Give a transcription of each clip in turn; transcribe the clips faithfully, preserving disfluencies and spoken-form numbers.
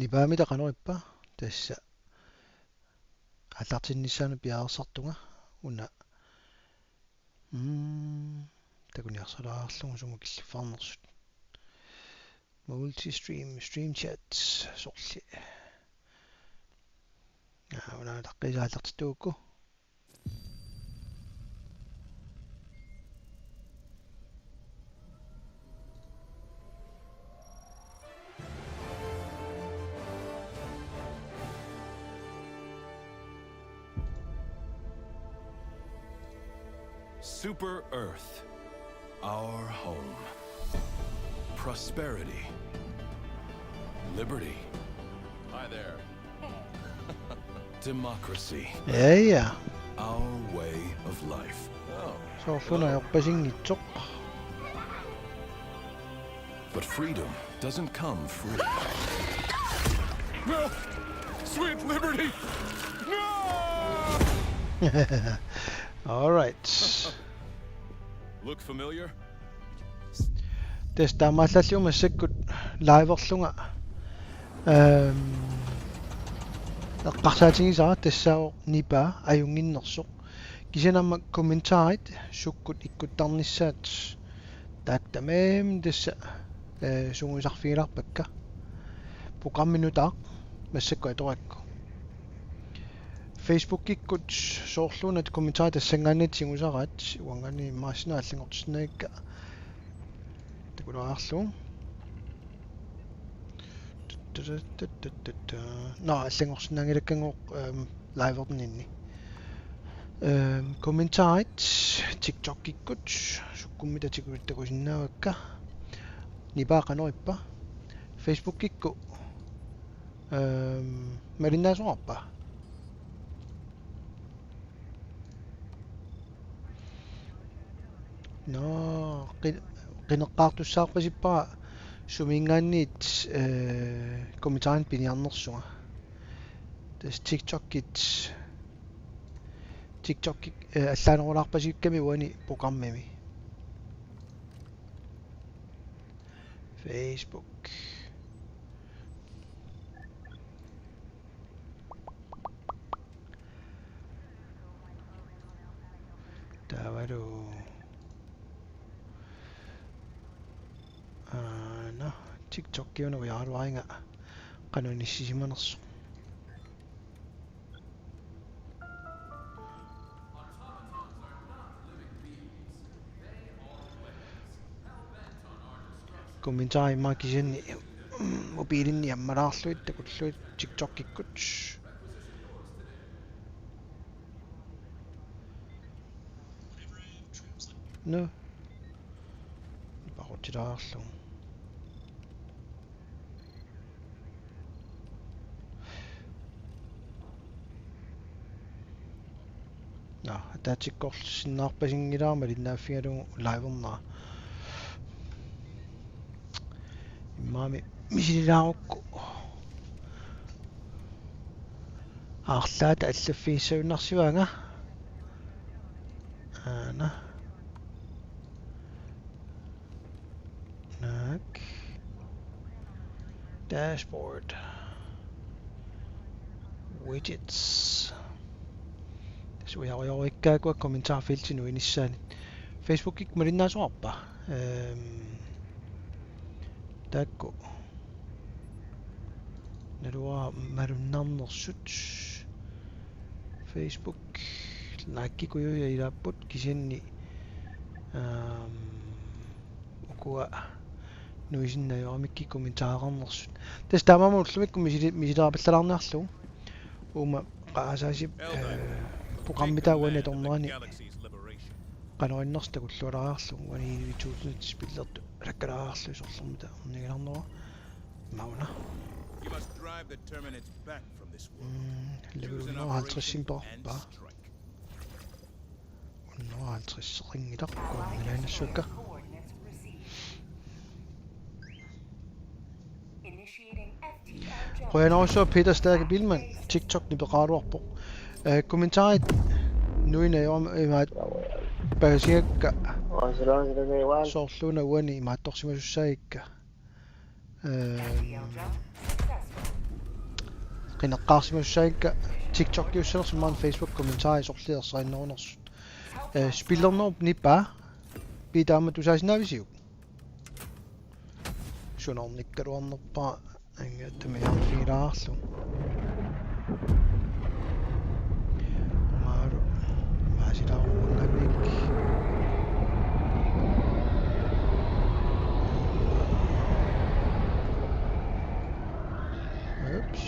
Nipaamita qanoq ippa? Tassa aallartinnissaanut piareersartunga una. Mm, takuniarsalaarlugu sumut killiffiginersut. Multi-stream, stream chat, sorli. Aa, una taqqisaallartittuukku. Super Earth, our home. Prosperity. Liberty. Hi there. Democracy. Ja, ja. Our way of life. Oh. Soorlu una ajorpasinngitsoq. But freedom doesn't come free. No! Sweet liberty! No! All right. Look familiar? Tassa taamaallaat massakkut liverlunga. Ehm, eqqarsaatigisara tassaavoq nipaa ajunnginnersoq. Kisianni aamma kommentarit sukkut ikkuttarnissaat taakku tamarmik tassa, eh, sungiusarfigilaarpakka. Programmi nutaaq massakkut atorakku. Facebookikkut soorlu una kommentarit tassanngaanniit tigusaraat, uanngaanniit immaqa sinna allanngortissinnaavakka. Takulaarlugu. Nå, allanngorsinnaanngilakkagut, ehm, livertinninni. Ehm, kommentarit TikTokikkut, sukkummita taku-, takusinnaavakka. Nipaa qanoq ippa? Facebookikkut, ehm, malinnaasoqarpa? Nå, qi-, qineqqaartussaarpasippara suminngaanniit, eh, kommentarini piniarnersunga. Tassa TikTokit, TikTokik, eh, allaanerulaarpasikkami uani programmimi. Facebook. Taavalu. Aana, TikTokiuna ujaluariga qanoq inissisimanersoq. Kommentarit immaqa kisianni mobilinni ammalaarlugit takullugit TikTokikkut. Nå. Paqutsilaarlugu. Nå, ataatsikkorsinnaarpasinngilara malinnaaffigalugu livernera. Immaqa misililaarukku. Arlaat allaffigissagunarsivaanga. Aana. Naak. Dashboard. Widgets. Tassa ujarujoruikkaakkua kommentarfeltinut inissaanit. Facebookikkut malinnaasoqarpa? Ehm, taakku. Naluara malunnarnersut. Facebook, likekujui ilaapput kisianni, aam, ukua nuisinnaajuaramikkit kommentareqarnersut. Tassa taamaammat ullumikkut misili-, misiliipallalaarniarlugu. Uuma qaasaasip, eh, programmita uani atornerani qanoq innersoq takullualaariarlugu uani elleve tusind spillertut alakkalaariarlugit sorlermita ornigilaarnera. Mauna. You must drive the Terminids back from this world. Mm, level hundrede og halvtreds simperpa. Hundrede og halvtreds ringgit takkuunngilaq inassuakka. Qujanarsuaq Peter Stærke Biilmann, TikTok nipeqaraluarpoq. Eh, kommentarit nuinnajoram imaat pagasigakka. Soorluuna uani imaattorsimasussaagikka. Ehm, Qineqqaarsimasussaagakka TikTokiussanersoq maani Facebook kommentarit sorliit ersarinnerunersut. Eh, spillernerup nipaa. Pii, taama tusaasinaavisiuk? Sunornikkaluarnerpara angattamiarfigilaarlu. Maalu. Maasilaarungannik. Oops.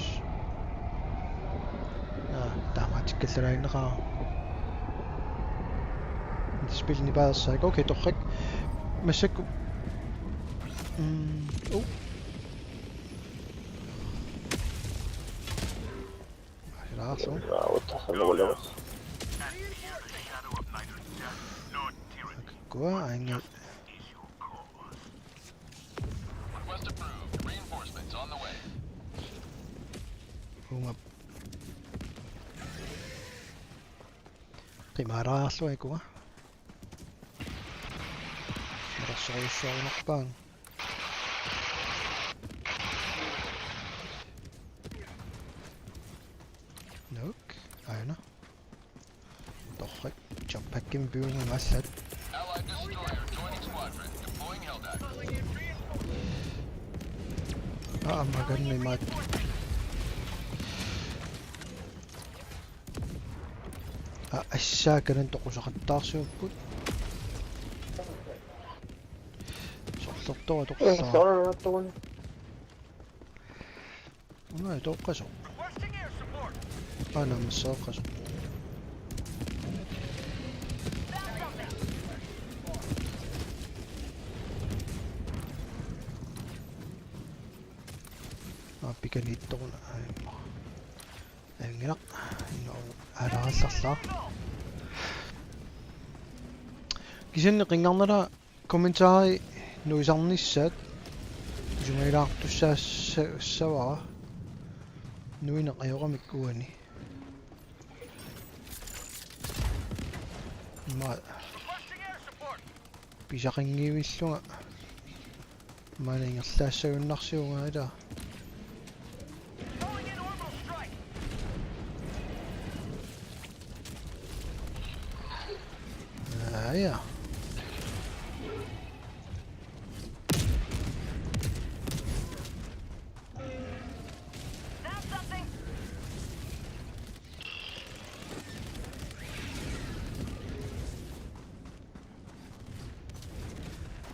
Aa, taamaatikkallaraaginnaqaaq. Spilli nipaa ersarakku. Okay, torrak. Massakkut. Mm, oh. Maasilaarlu. Aa, what the hell, what else? Kua ange. Request approved. Reinforcements on the way. Uuma. Qimaaraarlu ikua. Marassorujussuarunarpaanga. Nok, aana. Torrak, jump packimik piumagassaat. Allied destroyer joining squadron. Deploying Helldive. Aa, maganni maat. Aa, assaakkanan toqusaqattaarsimapput. Sorlertoq atoqtaa. Una itoqqasoq. Aana massaqqasoq. Aa, pikaniittoruna aimma. Anngilaq. Ino aalaarallarlaa. Kisianni qinngarnala kommentarit nuisarnissaat isumagilaartussaassavara nuineq ajoramik uani. Ima pisaqanngivillunga. Maani ingerlaassagunnarsivunnga ila. Aa, ja.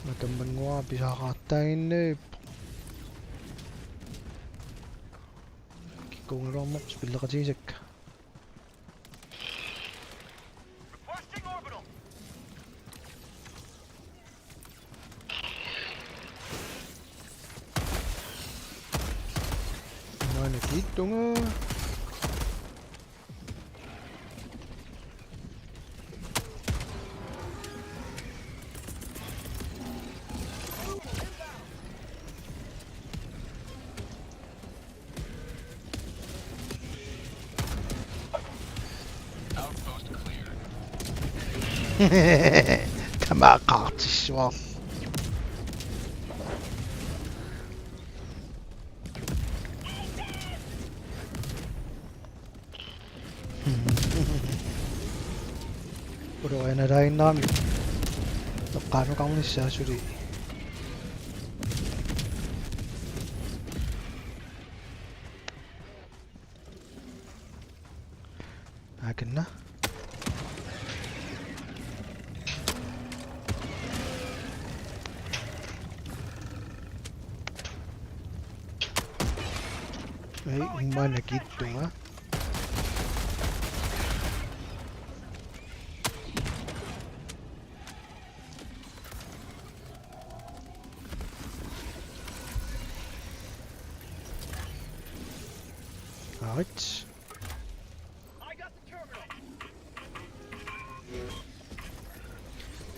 Matammanngua pisaqattaaginnarpoq. Kikkunngilaarneq spilleqatigisakka. Maanna kiittunga. Outpost clear. Tamaat qaartissuarlu. Ulorianalaaginnarami eqqaanukarnissaa suli. Aakanna. Ei, maanna kiittunga. Aarit.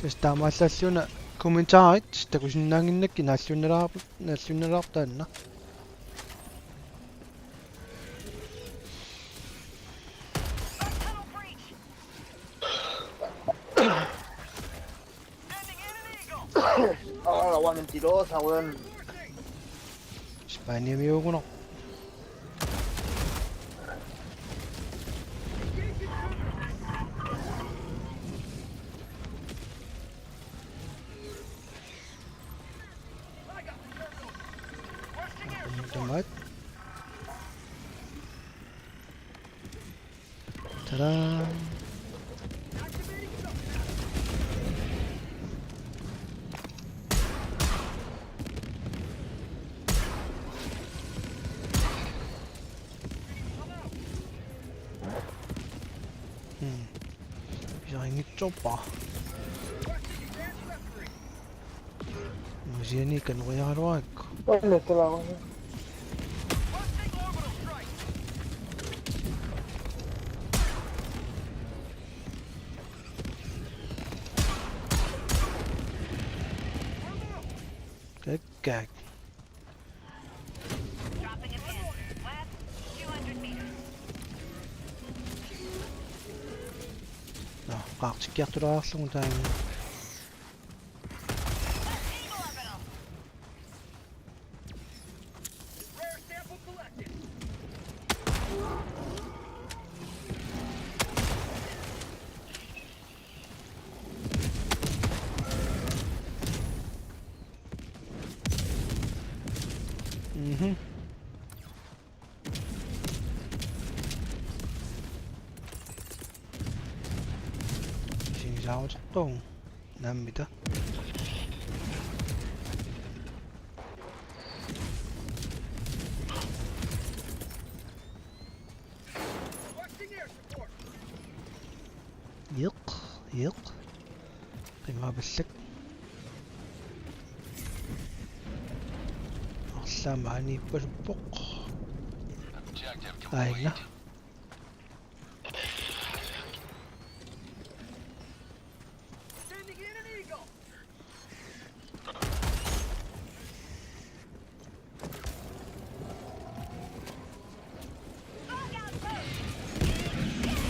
Tassa taamaallaat una kommentarit takusinnaannginnakkit naalluinnalaarput, naalluinnalaarput taanna. Aa, la mentirosa, weón. Spaniamiugunaq. Tada! Hmm. Pisariinngitsoorpara. Masiani kanoriaraluarakku. Alle talaavani. Kakkaak. Nå, qaartikkiartulaarlugu taanna. Mhm. Sinisaavoq. Naamita. Iq, iq. Qimaapallak. Arlaat maaniippasuppoq. Aajuna.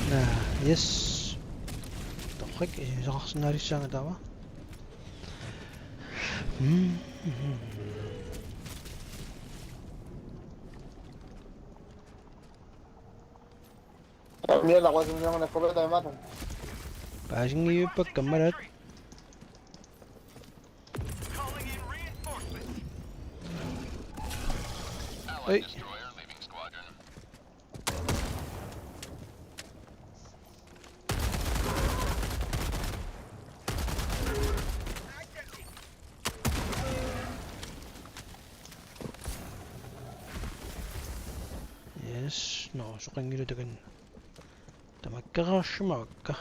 Naa, yes. Torrak, isaqarsinnaalissaanga taava. Mm. Mira la guasa, mira una escopeta de matan. Paasinngilluinnarpara kammalaa. Ei. Yes, nå, soqanngilaq takanna. Tamakkaraarsimavakka.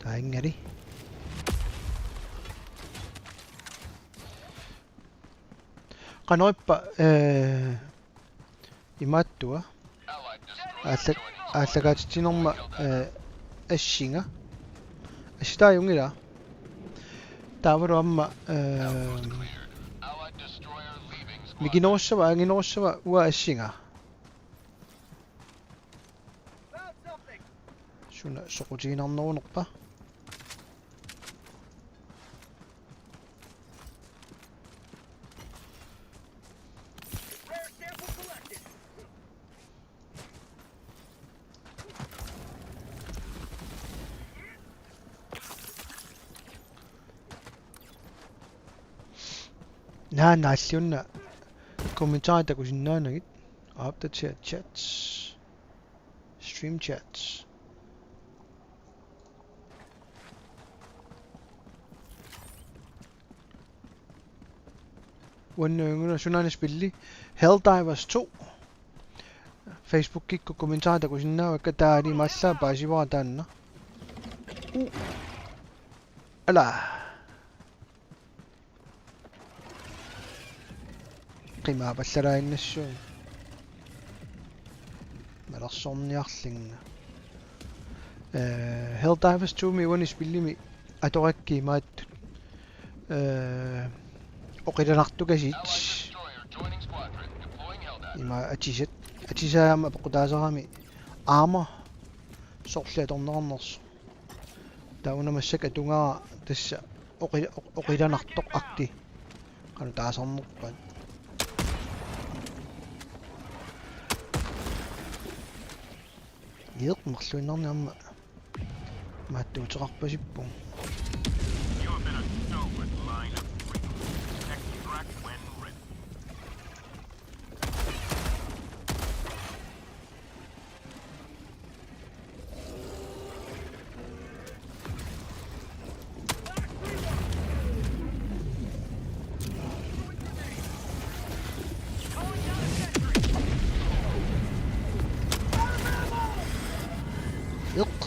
Taanngari. Qanoq ippa, eh, imaattua. Aalla-, aallakaatitsinerma, eh, assinga. Assitaajunngilara. Taavalu aamma, eh, mikinerussava, anginerussava uanga assinga. Suna soqutiginarnerunerpa? Naa, naalliunna kommentarit takusinnaanagit. Opdater chats. Stream chats. Uannut una sunaana spilli? Helldivers to. Facebookikkut kommentarit takusinnaavakka, taava imaallaat paasivara taanna. Uh. Ala. Qimaapallalaaginnassuunga. Malersorniarlunga. Eh, Helldivers to-mi uani spillimi atorakkit imaattut. Eh, oqilanartukasiit. Ima atisat, atisaat aamma peqqutaasarami aamma sorliit atorneqarnersoq. Taava una massakkut atugara tassa oqi-, oq-, oqilanartoq akti. Qanoq taasarnerpaat. Iiq, marluinnarni aamma. Maattuuteqarpasippoq. Iiq.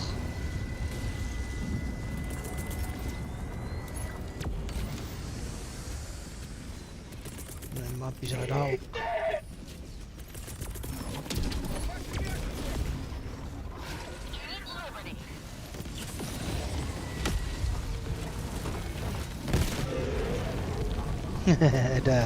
Naamma pisarilaaruk. Da.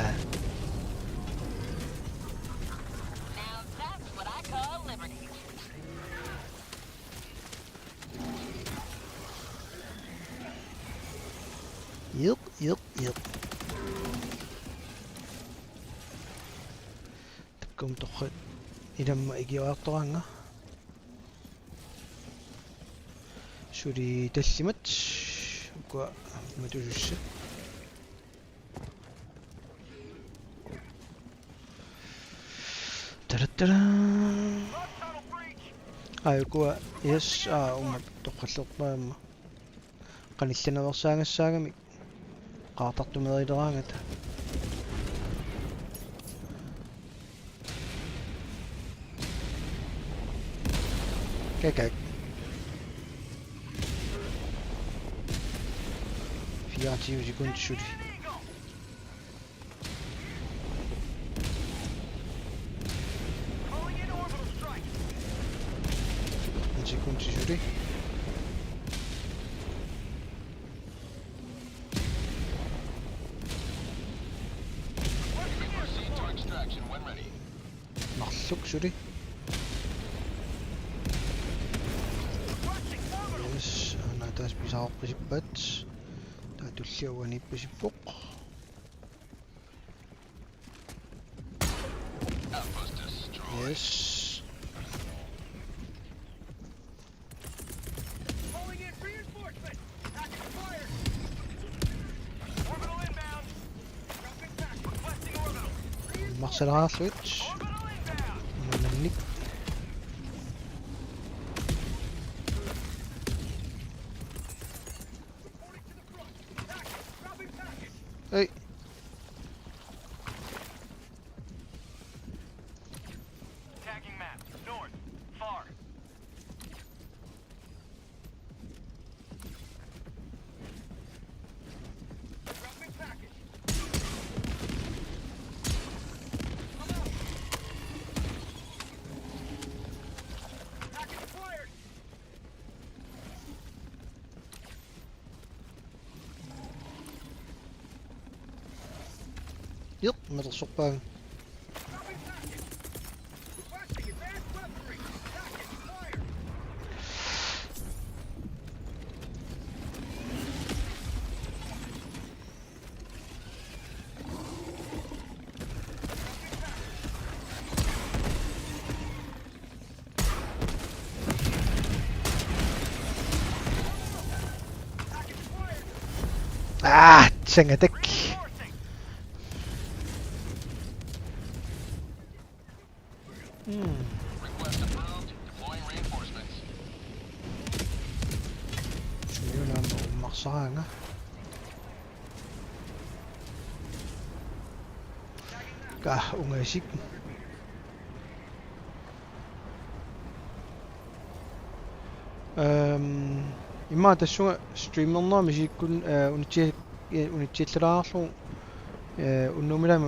Iiq, iiq, iiq. Takkuuk torrak ilamma ikiortoraanga. Suli tallimat. Ukua matusussat. Tarattara. Ai, ukua, yes, aa, uuma torrallerpaamma. Qanillanaveersaagassaagami qaartartumeerileraangata. Kakak. Fireogtyve sekund suli. En sekund til suli. Marluk suli. Yes, aana taas pisaqarpasippaat. Taava tullia uaniippasippoq. Yes. Marsalaarluit. Mannik. Ei. Tagging map. North. Far. Iiq, malersorpaanga. Ah, sangatak. Hmm. Sumi una aamma uummarsaraanga. Ka ungasik. Ehm, immaqa tassunga streamernermi isikkun, eh, unitsi-, eh, unitsiallalaarlugu, eh, unnuumilaami